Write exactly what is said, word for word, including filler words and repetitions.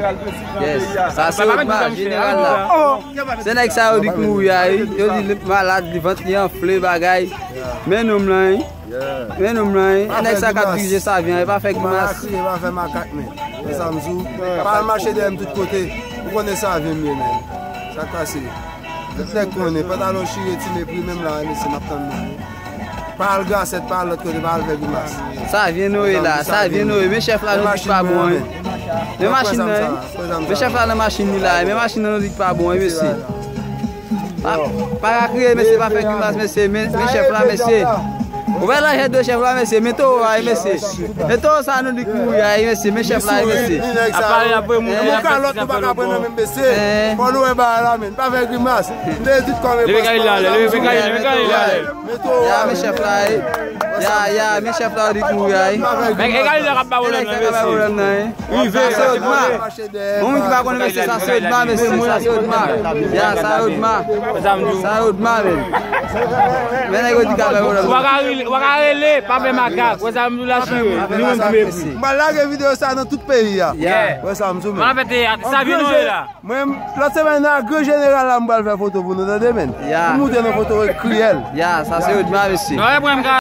Yes. Sa se Odma, jeneral la. Se nèg sa yo di k mouri a, wi. Yo di li malad, li vant li anfle, bagay. Men nonm lan, wi. Men nonm lan, wi. E nèg sa k ap dirije Savyen an, e pa fè grimas. Pa kriye, pa fè makak, men. Wè sa m di w. Pa al mache dèyè m tout kote. Ou konnen Savyen m ye, men. Sa k pase? Tout nèg konnen, pantalon chire, ti mepri, menm la, mesye, m ap tann nou. Pa al Gasèt, pa al lòt kote, pa al fè grimas. Savyen nou ye la, Savyen nou ye. Men chèf la nou di pa bon, wi. Men machin nan, wi. Men chèf la nan machin li la, wi. Men machin nan nou di pa bon, wi, mesye. Pa, pa ka kriye, mesye, pa fè grimas, mesye. Men, men chèf la, mesye. Ou wè lanjè de chèf la, mesye. Men towo a, wi, mesye. Men towo sa nou di k mouri a, wi, mesye. Men chèf la, wi, mesye. Ap pale, ap pale, moun. Yon kalòt nou pa ka pran nan men mesye. Fò nou wè bagay la, men. Pa fè grimas. M te di tout kòm e paspò. Leve kay la, leve kay la, leve kay la. Ya, men chèf la, wi. Ya, ya, men chèf la, yo di k mouri a, wi. Men e kay la k ap ba pwoblèm nan, mesye. Rive, sa se Odma. Yon moun ki pa konnen mesye, sa se Odma, mesye, sa se Odma. Ya, sa se Odma. Sa se Odma, men. Men nèg yo di k ap fè pwoblèm. Ou pa ka rele, ou pa ka rele, pa fè makak. Wè sa m di w la, chire. Ni moun ki mepri. M pral lage videyo sa nan tout peyi a. Yeah. Wè sa m di w, men. Mwen fè teyat, Savyen nou ye la. Mwen, lòt semèn nan, gran jeneral la, m pral fè foto pou nou, tande, men. Ya. M montre nou foto kriyèl. Ya, sa se Odma, mesye. Non, e mwen m ka